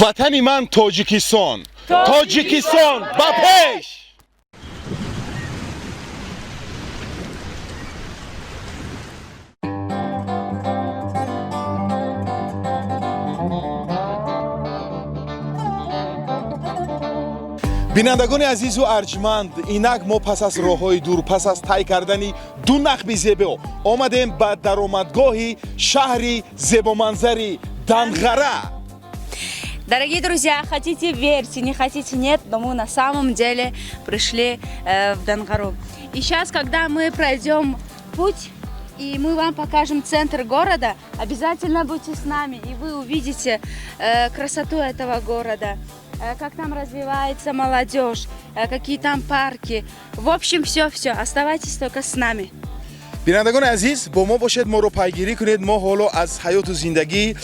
Ватани ман Тоҷикистон, Тоҷикистон ба пеш! Бинандагони азизу арҷманд, инак мо пас аз роҳҳои дур, пас аз тай кардани ду нақби зебо омадем ба даромадгоҳи шаҳри зебоманзари Данғара. Дорогие друзья, хотите верьте, не хотите нет, но мы на самом деле пришли в Дангару. И сейчас, когда мы пройдем путь и мы вам покажем центр города, обязательно будьте с нами, и вы увидите красоту этого города, как там развивается молодежь, какие там парки. В общем, все-все, оставайтесь только с нами. Бинандагони азиз, бо мо бошед, моро пайгирӣ кунед. Мо ҳоло аз ҳаёту зиндагии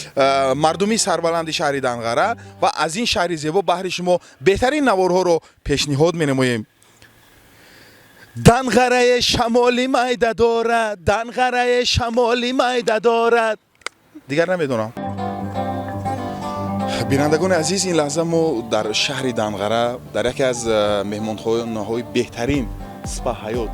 мардуми сарбаланди шаҳри Данғара ва аз ин шаҳри зебо баҳри шумо беҳтарин наворҳоро пешниҳод менамоем. Данғарае шамоли майда дорад, Данғарае шамоли майда дорад. Дигар намедонам. Бинандагони азиз, ин лаҳза мо дар шаҳри Данғара, дар яке аз меҳмонхонаҳои беҳтарин Спа Ҳаёт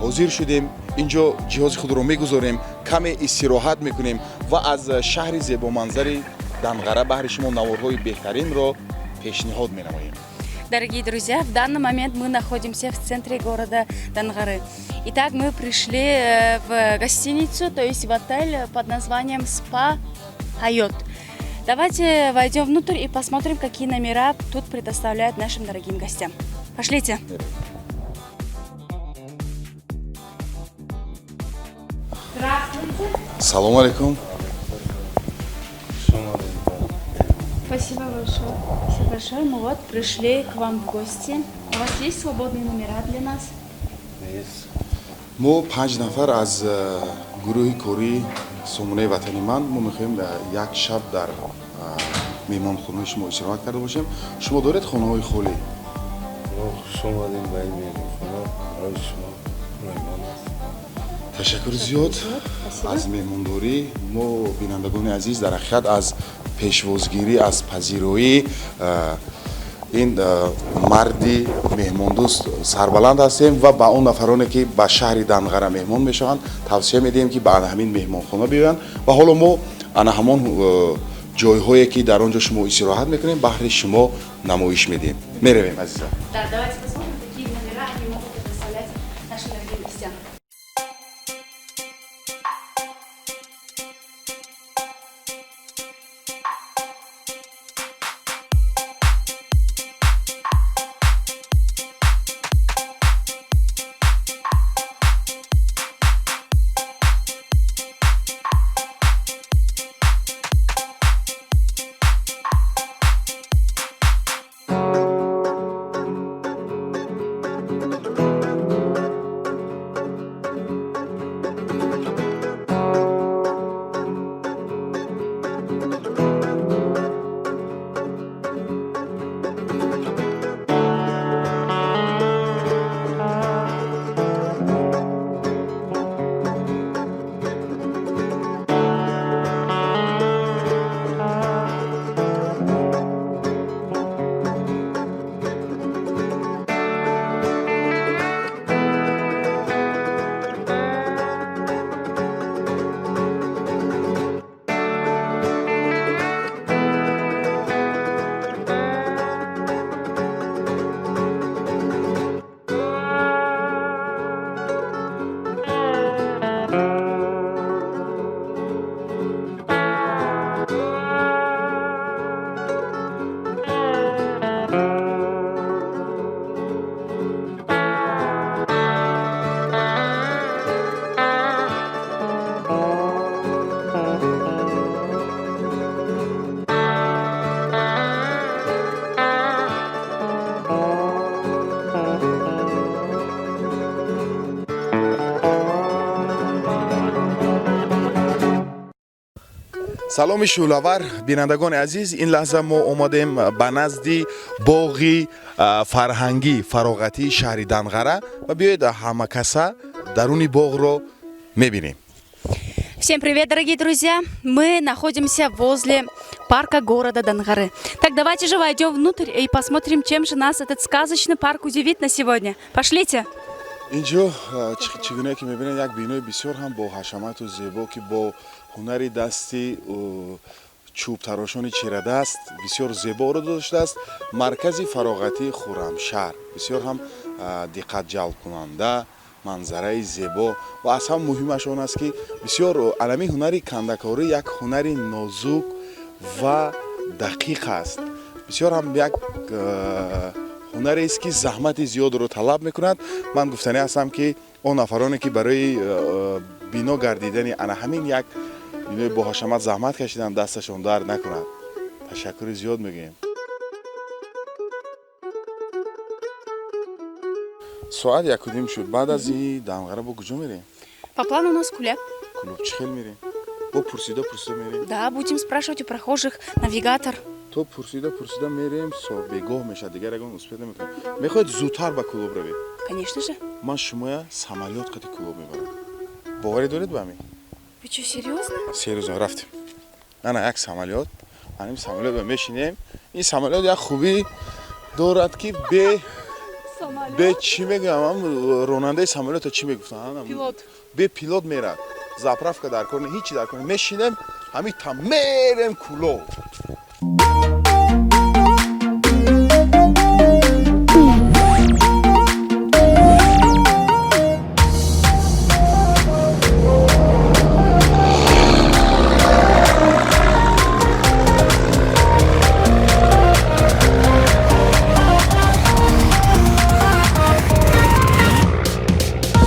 ҳозир шудем. Инҷо ҷиҳози худро мегузорем, каме истироҳат мекунем ва аз шаҳри зебоманзари Данғара баҳри шумо наворҳои беҳтаринро пешниҳод менамоем. Дорогие друзья, в данный момент мы находимся в центре города Дангары. Итак, мы пришли в гостиницу, то есть в отель под названием Спа Хайот. Давайте войдем внутрь и посмотрим, какие номера тут предоставляют нашим дорогим гостям. Пошлите. Здравствуйте. Салому алейкум. Спасибо большое. Спасибо большое. Мы вот пришли к вам в гости. У вас есть свободные номера для нас? Есть. Мо панҷ нафар аз гурӯҳи кории сомонаи Ватани ман, мо мехоҳем як шаб дар меҳмонхонаи шумо истироҳат карда бошем. Шумо доред хонаҳои холӣ? Мо хуш омадем ба ин меҳмонхона, барои шумо ройгон аст. Ташаккури зиёд. Спасибо. Аз меҳмондорӣ. Мо, бинандагони азиз, дар ҳақиқат аз пешвозгирӣ, аз пазироӣ ин марди меҳмондӯст сарбаланд ҳастем ва ба он нафароне, ки ба шаҳри Данғара меҳмон мешаванд, тавсия медиҳем, ки ба ана ҳамин меҳмонхона биёянд. Ва ҳоло мо ана ҳамон ҷойҳое, ки дар он ҷо шумо истироҳат мекунем, баҳри шумо намоиш медиҳем. Меравем, азиза. Да, давайте посмотрим, какие номера они могут предоставлять нашим дорогим гостям. Саломи шӯълавар, бинандагони азиз! Ин лаҳза мо омадем ба назди боғи фарҳангӣ фароғатии шаҳри Данғара ва биёед, ҳамакаса даруни боғро мебинем. Всем привет, дорогие друзья! Мы находимся возле парка города Дангары. Так, давайте же войдем внутрь и посмотрим, чем же нас этот сказочный парк удивит на сегодня. Пошлите! Инҷо чӣ гуна ки мебинед, як бинои бисёр ҳам бо ҳашамату зебо, ки бо ҳунари дасти чӯбтарошони чирадаст бисёр зебо оро доштааст. Маркази фароғатии Хуррамшаҳр, бисёр ҳам диққат ҷалбкунанда, манзараи зебо ва аз ҳама муҳимаш он аст, ки бисёр алами ҳунари кандакорӣ як ҳунари нозук ва дақиқ аст. Бисёр ҳам як ҳунарест, ки заҳмати зиёдро талаб мекунад. Ман гуфтанӣ ҳастам, ки он нафароне, ки барои бино гардидани ана ҳамин як бинои боҳашамат заҳмат кашиданд, дасташон дард накунад. Ташаккури зиёд мегӯем. Соат 1:30 шуд. Баъд аз и Данғара бо куҷо мерем? По плану у нас Куляб. Кулоб чӣ хел мерем? Бо пурсида пурсида мерем? Да, будем спрашивать у прохожих, навигатор. То пурсида пурсида мерем, со бегоҳ мешавад, дигар ягон успех намекунем. Мехоҳед зудтар ба Кулоб равед? Конечно же. Ман шумоя самолёт қати Кулоб мебарам. Боварӣ доред ба ҳамин? Вы что, серьезно? Серьезно, рафтем. Ана як самолёт, аним самолёт ба мешинем. Ин самолёт як хубӣ дорад, ки бе чӣ мегӯям, ронандаи самолёта чӣ мегуфтанд? Пилот. Бе пилот мерад. Заправка дар кор не, ҳичи дар кор не. Мешинем, ҳамин та мерем Кулоб.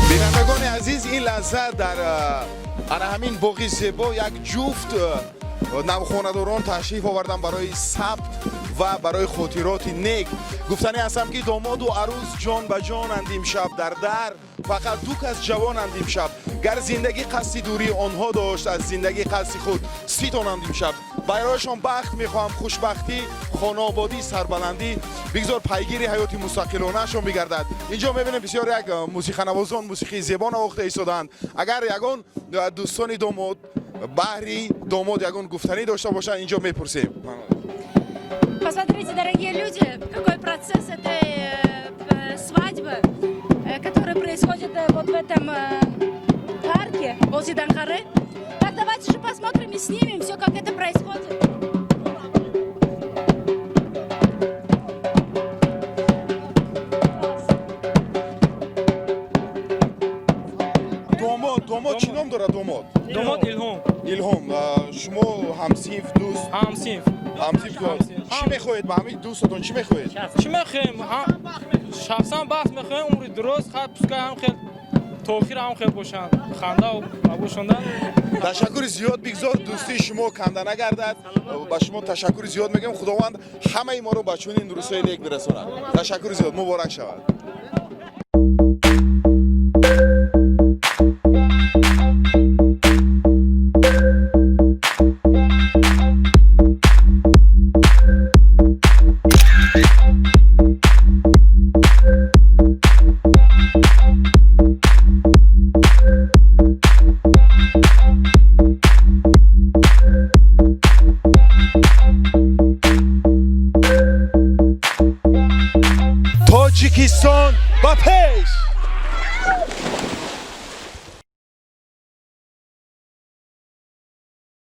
Бинандагони азиз, ин лаҳза дар ана ҳамин боғи зебо як ҷуфт навхонадорон ташриф оварданд барои сабт ва барои хотироти нек. Гуфтанӣ ҳастам, ки домоду арӯз ҷон ба ҷонанд имшаб, дар дар фақат ду кас ҷавонанд имшаб. Гар зиндагӣ қасди дурии онҳо дошт, аз зиндагӣ қасди худ ситонанд имшаб. Барояшон бахт мехоҳам, хушбахтӣ, хонаободӣ, сарбаландӣ. Бигзор пайгири ҳаёти мустақилонаашон бигардад. Инҷо мебинем, бисёр як мусиқанавозон мусиқии зебо навохта истодаанд. Агар ягон дӯстони домод баҳри домод ягон гуфтанӣ дошта бошанд, инҷо мепурсем. Посмотрите, дорогие люди, какой процесс этой свадьбы, который происходит вот в этом парке возле Данхары. Так, давайте же посмотрим и снимем все, как это происходит. Домод, домод чӣ ном дорад, домод? Домод Илҳом. Илҳом, шумо ҳамсинф, дӯст? Ҳамсинф. Ҳамсинф. Чӣ мехоҳед ба ҳамин дӯстатон, чӣ мехоҳед? Чӣ мехоҳем? Шахсан бахт мехоҳем, умри дуроз, хат пускай ҳам хел то охир ҳам хел бошанд, ханда бошонда. Ташаккури зиёд. Бигзор дӯстии шумо канда нагардад. Ба шумо ташаккури зиёд мегӯем. Худованд ҳамаи моро ба чунин рӯзҳои нек бирасонад. Ташаккури зиёд, муборак шавад. Тоҷикистон ба пеш!